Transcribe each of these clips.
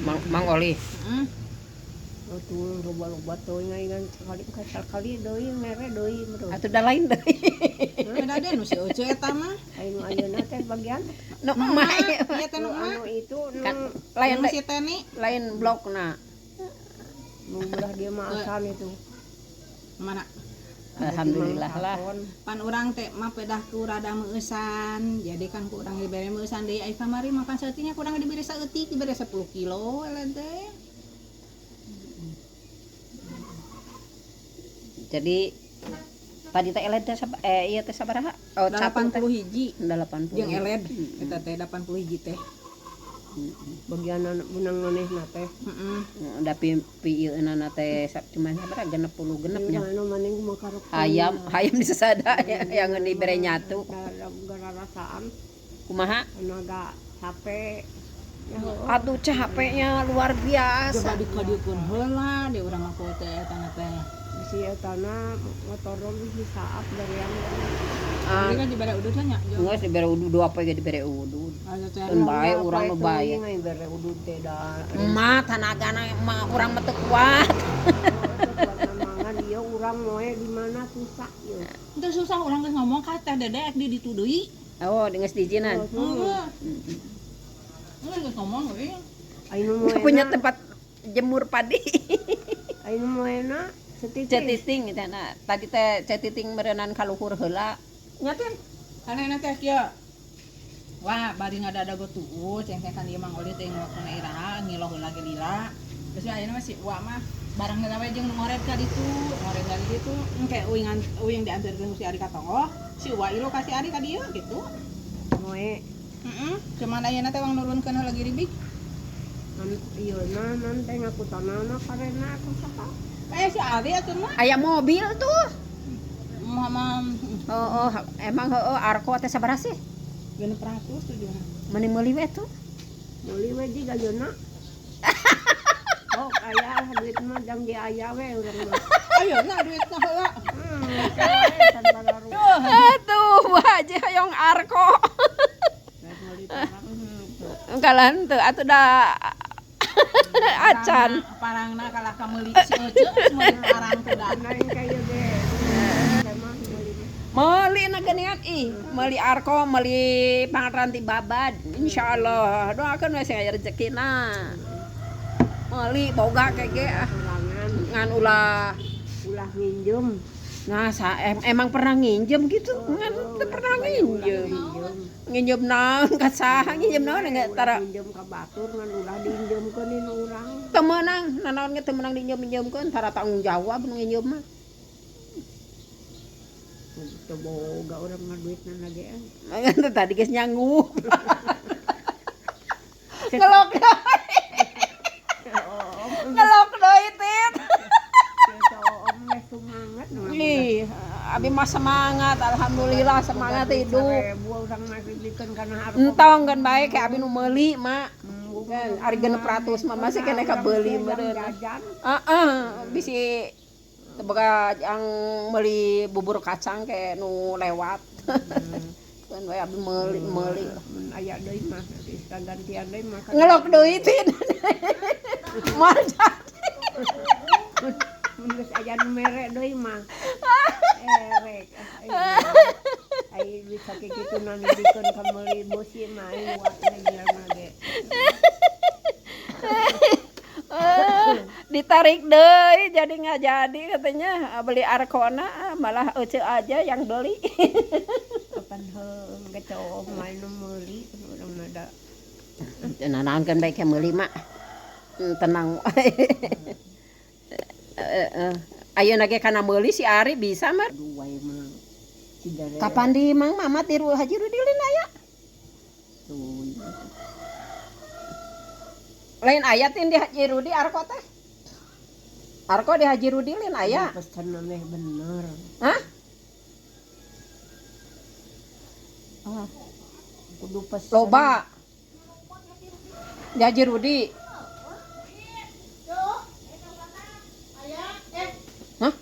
Mang, Mang Oli. Heeh. Tuh loba-loba teuing aing sekali sekali deui mere deui meureun. Atuh da lain deui. Beda deh nu si Ece eta mah. Aing nu ayeuna teh bagian Nu emak ieu. Ieu teh nu nu emak. anu itu nu Kan lain Nu si Teni. lain blokna. Nu belah dia mah asan itu. Mana? Alhamdulillah lah. Pan urang teh mah pedah ku rada meueusan. Jadi kan ku urang dibere meueusan deui ai kamari makan saeutiknya kurang dibere saeutik, dibere 10 kilo eleh teh. Jadi tadi teh eled teh ieu teh sabaraha? Oh, 80 hiji. 80. Jeung eled eta teh 80 hiji teh. Bagian benang manehna teh. Heeh. Da pi ieunana teh cuman sabaraha 66 nya. Anu maneh mah karep. Hayam, hayam disesada yang dibere nyatu. Gara rasaan. Kumaha? Tenaga capek. Aduh capeknya luar biasa. Coba dikadieukeun heula di urang mah teh eta na teh. Bisi eta na motor bisi saat dari yang Jadi kan dibere udud lah nya. Geus dibere udud dua poe ge dibere udud. Keun bae urang nu bae. Bere udud teh da. Emak tanagana emak urang mah teu kuat. Mangan ieu urang moe di mana susah ieu. Teu susah urang geus ngomong ka teh Dede ek di ditu deui. Oh, geus diizinan. Heeh. Geus ngomong we. Punya tempat jemur padi. Aing moena cetiting. Cetiting teh na. Tadi teh cetiting meureunan ka luhur heula. Nya teh Anehna teh kieu. Wah, bari ngadadago tuh, ceng teh kan ieu Mang Oli teh ngelakukeun iraha, ngiloh heula ge lila. Terus ayeuna mah si Uwa mah barang heula we jeung nu ngoret ka ditu, ngoret ka ditu, engke uingan uing diantarkeun ku si Ari ka tonggoh, si Uwa ilu ka si Ari ka dieu gitu. Moe. Heeh, cuman ayeuna teh wang nurunkeun heula giribig. Ieu na nan teh ngaku tanana karena aku saha. Si Ari atuh mah. Aya mobil tuh. Mama. Oh, emang heeh arko teh sabaraha sih? 600 tujuh. Meni meuli we tuh. Meuli we jiga ayeuna. Oh, aya duit mah jang di aya we urang mah. Ayeuna duitna heula. Atuh, Bu Haji hoyong arko. Kalah teu atuh da acan. Parangna kalah ka meuli si Ece, meuli parang teh da. Lain ka ieu ge. Meuli na geuningan ih, meuli arko, meuli pangranti babad. Insyaallah doakeun we sing aya rezekina. Meuli boga kege ah. Ngan ulah nginjem. Nah, emang pernah nginjem gitu? Ngan teu pernah nginjem. Nginjem naon ka saha, nginjem naon geus tara. Nginjem ka batur ngan ulah diinjemkeun urang. Teu meunang, nanaon ge teu meunang diinjem-injemkeun, tara tanggung jawab nu nginjem mah. Teu boga urang mah duitna lagi ah. Tadi geus nyanggup. Ngelok deui. Ngelok deui tit. Semangat. Ih, abi mah semangat, alhamdulillah semangat hidup. Entong kan bae kayak abi nu meuli mak. Ari 600 mah masih keneh kabeuli meureun. Heeh, bisi teu boga jang meuli bubur kacang ke nu lewat. Kan we abi meuli. Mun aya deui mah gantian deui mah. Ngelok deui tit. Moal jadi. Mun geus aya nu mere deui mah. Rek. Ai bisa kitu na dibikeun ka meuli beusi mah ai wa ge. Ditarik deui jadi nggak jadi katanya beli arkona malah Ece aja yang beli. Kapan heuh geus mah nu meuli urang mah da. Nanaon kan bae meuli mah. Tenang. Ayeuna ge kana meuli si Ari bisa mah. Kapan di Mang Mamat di Haji Rudilin aya? Lain aya tin di Haji Rudi arko teh. Arko di Haji Rudilin aya. Pesan meh bener. Hah? Ah. Kudu pesen. Loba. Di Haji Rudi. Hah?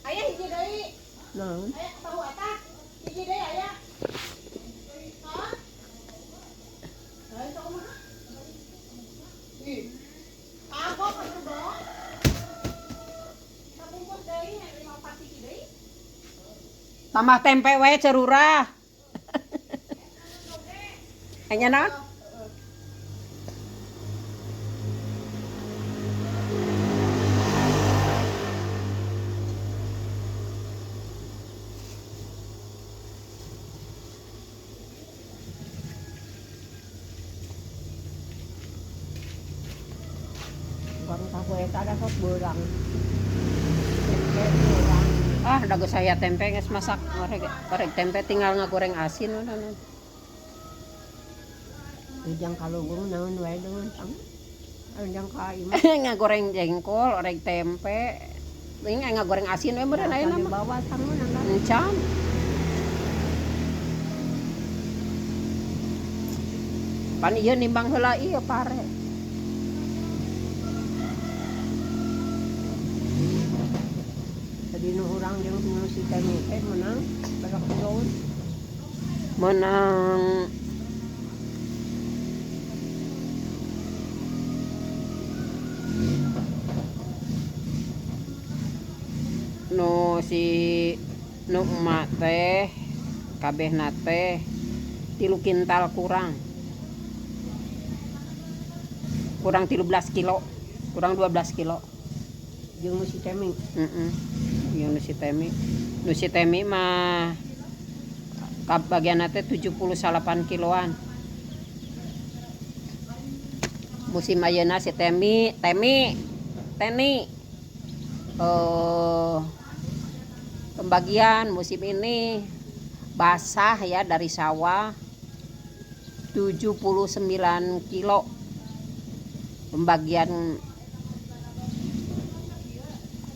Aya hiji deui. Naon? Aya tahu atak. Hiji deui aya. Hah? Kagok atuh dong. Sabungkus deui nya 5 4 hiji deui. Tambah tempe wae cerurah. Enya naon? Bukan tahu eta ada sok beurang. Tempe beurang. Ah, dago saya tempe geus masak goreng, goreng tempe tinggal ngagoreng asin udah. Ujang kalunggung naon wae deun tang. Ujang ka imah. Ngagoreng jengkol, orek tempe. Ini ngagoreng asin we meureun ayeuna mah. Dibawa sangun anggar. Encan. Pan ieu nimbang heula ieu pare. Tadi nu urang jeung nu si Temi teh menang berapa jauh? Menang nu si nu emak teh kabehna teh 3 kintal kurang. Kurang 13 kilo, kurang 12 kilo. Jeung nu si Temi. Heeh. Jeung nu si Temi. Nu si Temi mah bagianna teh 78 kiloan. Musim ayeuna si Temi, Temi, Teni. Pembagian musim ini basah ya dari sawah 79 kilo. Pembagian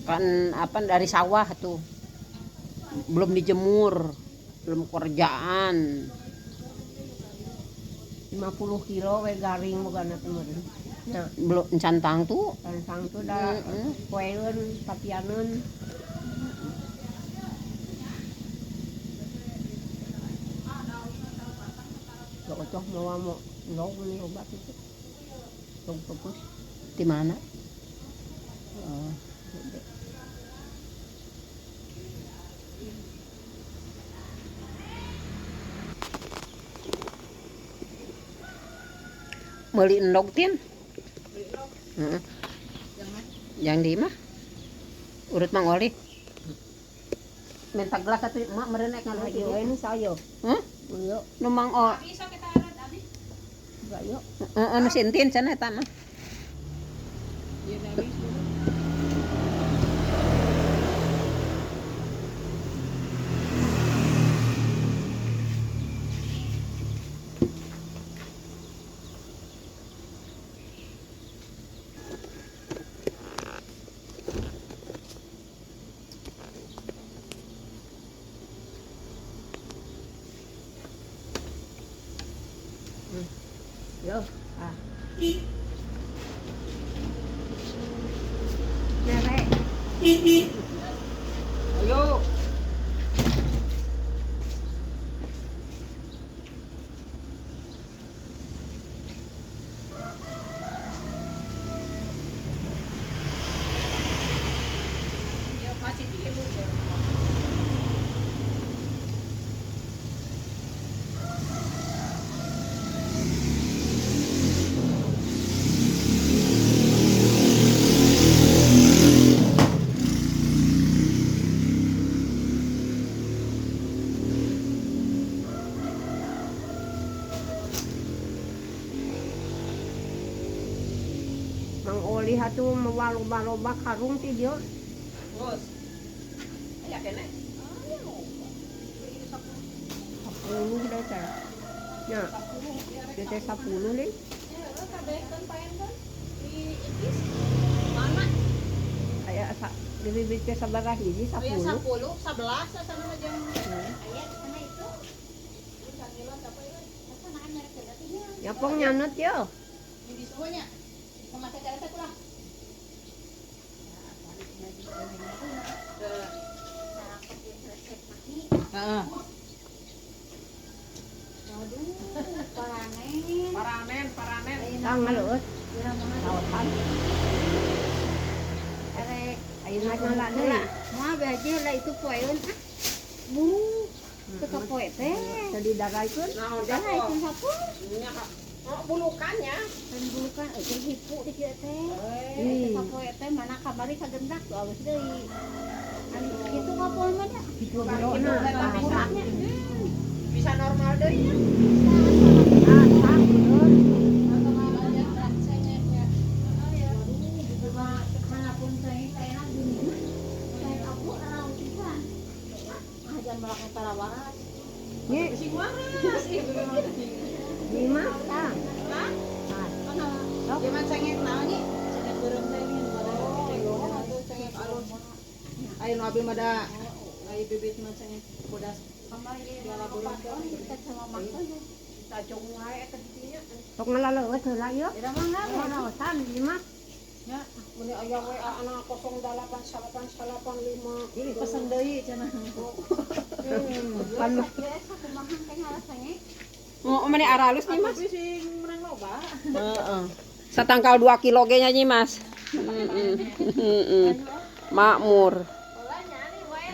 kan apa dari sawah tuh belum dijemur, belum kerjaan. 50 kilo we garing bogana teh meureun. Nah, belum encan tangtu. Encan tangtu da poeun papianeun. Cocok mawa mo ndog meuni obat itu. Tong fokus di mana? Oh. Meuli endog tin? Heeh. Yang di mah? Urut Mang Oli. Minta gelas atuh emak meureun ek ngaluh Ayo we nu sayo. Hah? Uyo. Nu Mang Oli. Abi sok kita urut abi. Ayo. Heeh, nu sintin cenah eta mah. Ieu abi. Yo, ah. Mere. Ayo. Yo masih tilu. Mang Oli hatu mawa loba-loba karung ti dieu. Bos. Aya keneh. 10 deh teh. Nya. Ieu teh 10 deui. Mana? Aya asa di bibit teh sabaraha hiji 10. Aya 10, 11 sana mah jeung aya sana itu. Yapong nyanut yo. Di disuanya. Sama cara teh ulah. Heeh. Aduh, paranen. Paranen, paranen. Tang ngaleueut. Saotan. Erek Ayeuna ngala deui. Moal beaji lah itu poeun ah. Buru teu ka poe teh. Teu didaraikeun. Naon Dah itu sapu. Nya oh, bulukannya. Kan bulukan eueuh hipu di kieu teh. Hmm. Teu ka poe teh mana kamari kagendak tuh alus deui. Anu kitu ka poe mah da. Kitu gerona. Bisa. Bisa normal deui nya. Ah, sak bener. Manapun saya enak dunia. Saya aku arau pisan. Ah jangan melak parawaras. Nyi, Sing waras ieu bebe mah teh. nyi mah tah. Tah. Dia mah cengek naon nyi? Cengek beureum teh nih nu ada cengek atuh cengek alus. Aya nu abi mah da ai bibit mah cengek bodas. Kamari kita sama makan. Tajong wae eta dinya. Sok ngalaleueut heula ieu. Ira mah nggak Raosan ieu mah. Ya, Mun aya WA ana 08995. ini pesen deui cenah. Pan Ya sakumaha teh ngarasanya. Oh, mana aralus nih, Mas? Tapi sing menang loba. Heeh. Satangkal 2 kilo ge nya Nyi, Mas. Heeh. Heeh. Makmur.